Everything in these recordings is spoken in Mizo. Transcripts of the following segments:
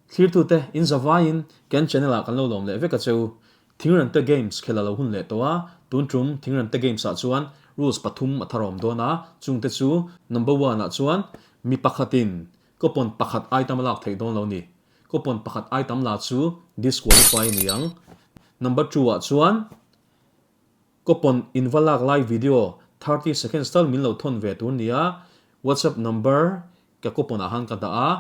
Thlirtute in zavaiin kan channel ah kan lo lawm leh vek a cheu. Thingremte Games khel a lo hun leh tawh a, tun tum Thingremte Games ah chuan rules pathum a tharawm dawn a, chungte chu number one ah chuan mi pakhatin coupon pakhat item a lak theih dawn lo ni. Coupon pakhat item la chu disqualify a ni ang. Number two ah chuan coupon in va lak lai video 30 seconds tal min lo thawn ve tur nia, WhatsApp number ka coupon ah khan ka dah a,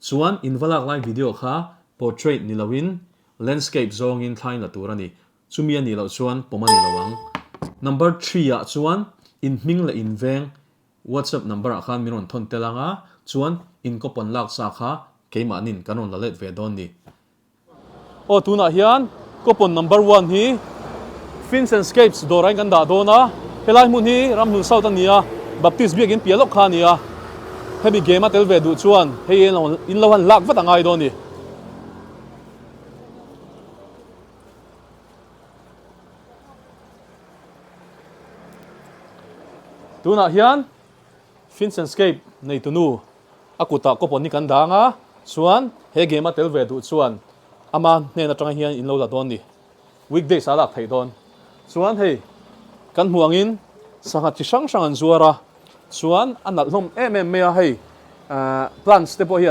Chuan in va lak lai video kha portrait ni loin landscape zawngin thlain la tur a ni. Chumi a nih loh chuan pawm a ni lo ang. Number three ah chuan in hming leh in veng WhatsApp number ah khan min rawn thawn tel ang a, chuan in coupon lak sa kha keimahnin kan rawn la let ve dawn ni. Aw tunah hian coupon number one hi Fins and Scapes dawrah in kan dah dawn a, helai hmun hi Ramhlun South a ni a, Baptist biakin piah lawk kha a ni a, hemi game a tel ve duh chuan hei in lo han lak vat a ngai dawn a ni. Tunah hian Fins and Scape neitunu a kutah coupon hi kan dang a, chuan he game a tel ve duh chuan ama hnen atanga hian in lo la dawn ni. Weekdays ah a lak theih dawn. Chuan hei kan hmuh angin sangha chi hrang hrang an zuar a, chuan a nalh hlawm em em mai a, hei plants te pawh hi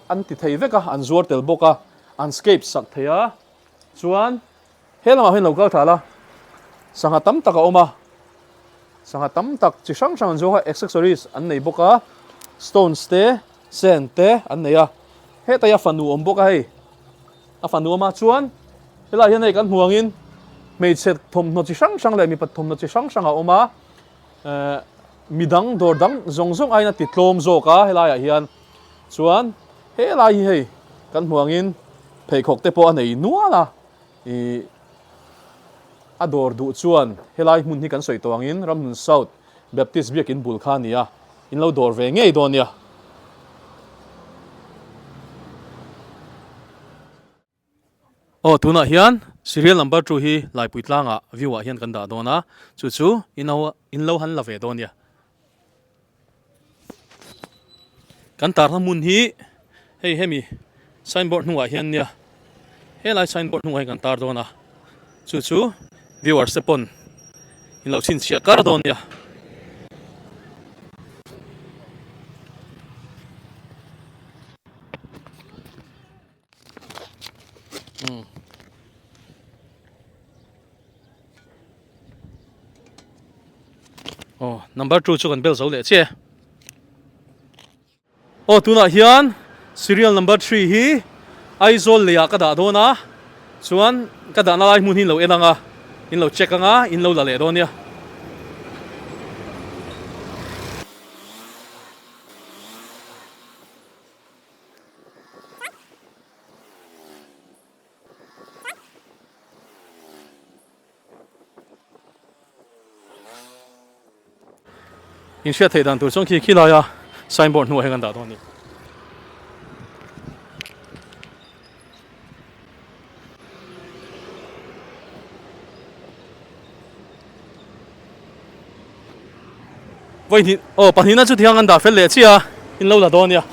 an ti thei vek a, an zuar tel bawk a, an scape sak thei a, chuan He lamah hian lo kal thla la, sangha tam tak a awm a, sangha tam tak chi hrang hrang an zawng a, accessories an nei bawk a, stones te, sand te an nei a, hetah hi a fanu awm bawk a hei, a fanu awm a, chuan helaiah hian hei kan hmu angin hmeichhe thawmhnaw chi hrang hrang leh mipa thawmhnaw chi hrang hrang a awm a, ehh midang dawr dang zawng zawng aiin a ti tlawm zawk a helaiah hian chuan helai hi hei kan hmu angin pheikhawk te pawh a nei nual a. I a dawr duh chuan helai hmun hi kan sawi tawh angin Ramhlun South Baptist biakin bul kha a ni a, in lo dawr ve ngei dawn nia. Aw tunah hian serial number two hi Laipui tlangah view ah hian kan dah dawn a, chu chu in lo han la ve dawn nia. Kan tarna hmun hi hei hemi signboard hnungah hian nia helai signboard hnungah hian kan tar dawn a chu chu viewers te pawn in lo chhinchhiah kar dawn nia. Aw number two chu kan bel zo leh che aw tunah hian serial number three hi Aizawl leiah ka dah dawn a chuan ka dahna lai hmun hi in lo en ang a in lo check ang a in lo la leh dawn nia. In hriat theih dan tur chuan khi khi laia signboard hnuah hian kan dah dawn a ni. Vawihnih aw pahnihna chu tiang an dah fel leh chiah a, in lo la dawn nia.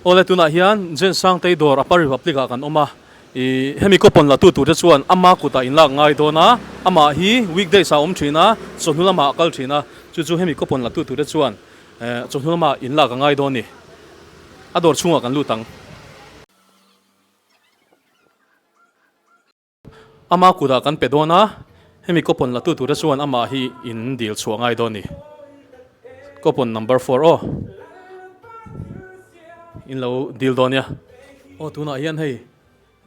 Awle tunah hian Jen Sangtei dawr Upper Republic ah kan awm a, ih hemi coupon la tu tur te chuan ama kutah in lak ngai dawn a, amah hi weekdays ah a awm thin a, chawhnu lamah a kal thin a, chu chu hemi coupon la tu tur te chuan eh chawhnu lamah in lak a ngai dawn a ni. A dawr chhungah kan lut ang. Ama kutah kan pe dawn a, hemi coupon la tu tura chuan amah hi in dil chhuah ngai dawn a ni. Coupon number four aw. In lo dil dawn nia. Aw tunah hian hei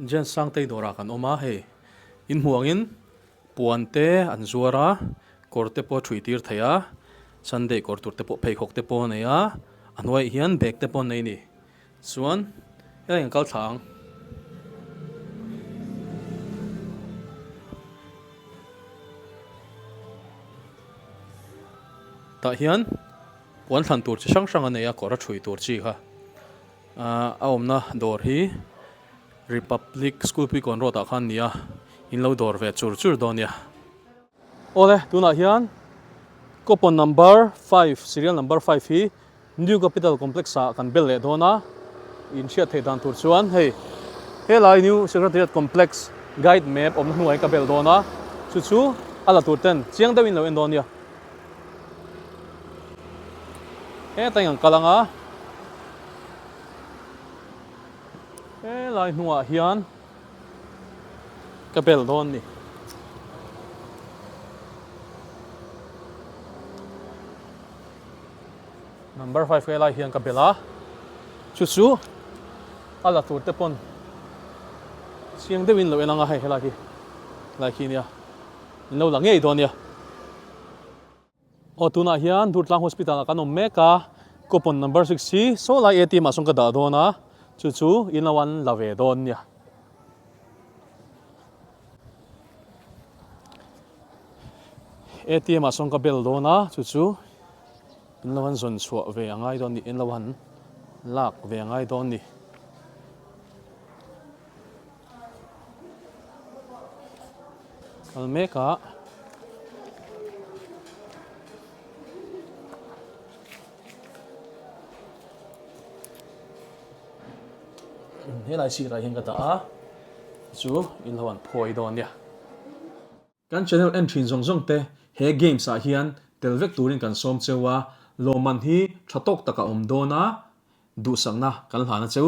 Jen Sangtei dawrah kan awm a, hei in hmuh angin puan te an zuar a, kawr te pawh a thui tir thei a, Sunday kawr tur te pawh pheikhawk te pawh a nei a, a hnuaiah hian bag te pawh an nei a ni. Chuan helai kan kal thla ang. Tah hian puan thlan tur chi hrang hrang a nei a kawr a thui tur chi kha ahh a awmna dawr hi Republic School Puikawn Road ah khan a ni a in lo dawr ve chur chur dawn nia. Awle tunah hian coupon number five serial number five hi New Capital Complex ah kan bel leh dawn a. In hriat theih dan tur chuan hei helai New Secretariat Complex guide map awmna hnuai ka bel dawn a, chu chu a la tur ten chiang deuhin lo en dawn nia. Heta in kan kal ang a, helai hnuah hian ka bel dawn ni. Number 5 helai hian ka bel a, chu chu a la tur te pawn chiang deuhin lo en ang a hei helai hi helai khi nia in lo la ngei dawn nia. Aw tunah hian Durtlang Hospital ah kan awm mek a, coupon number 6 hi saw lai ATM ah sawn ka dah dawn a, chu chu in lo an la ve dawn nia. ATM ah sawn ka bel dawn a, chu chu in lo han zawn chhuah ve a ngai dawn ni, in lo han lak ve a ngai dawn ni. Kal mek a. Helai sirah hian ka dah a, chu in lo an phawi dawn nia. Kan channel en thin zawng zawng te he games ah hian tel vek turin kan sawm cheu a, lawmman hi tha tawk tak a awm dawn a, duhsakna kan hlan a cheu.